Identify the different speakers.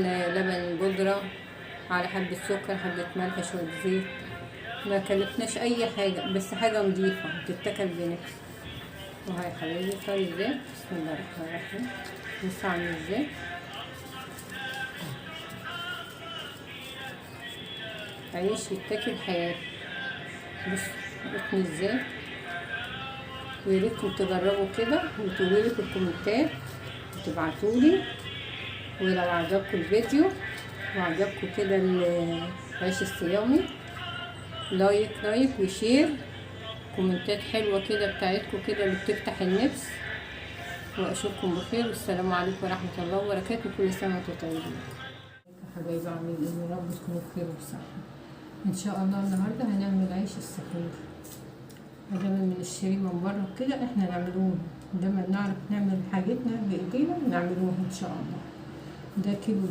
Speaker 1: لبن بودرة على حبة سكر، حبة ملح، شوية زيت. ما كلفناش اي حاجة، بس حاجة نضيفة تتاكل بنفس. وهاي حبايبي طري ازاي. بسم الله الرحمن الرحيم. بصوا عامل ازاي. عيش يتاكل حياة. بصوا قطن ازاي. ويا ريتكم تجربوا كده وتقولوا لي في الكومنتات وتبعتولي. ولو عجبكم الفيديو وعجبكم كده العيش الصيامي، like like و share، كومنتات حلوة كده بتاعتكم كده اللي بتفتح النفس. واشوفكم بخير، والسلام عليكم ورحمة الله وبركاته. كل سنة وانتم طيبين يا حبايبي. عاملين ايه؟ يا رب تكونوا بخير وبصحة ان شاء الله. النهارده هنعمل عيش السحور. بدل من نشتري من بره كده احنا نعملوه. لما نعرف نعمل حاجتنا بايدينا نعملوها ان شاء الله. ده كيلو دي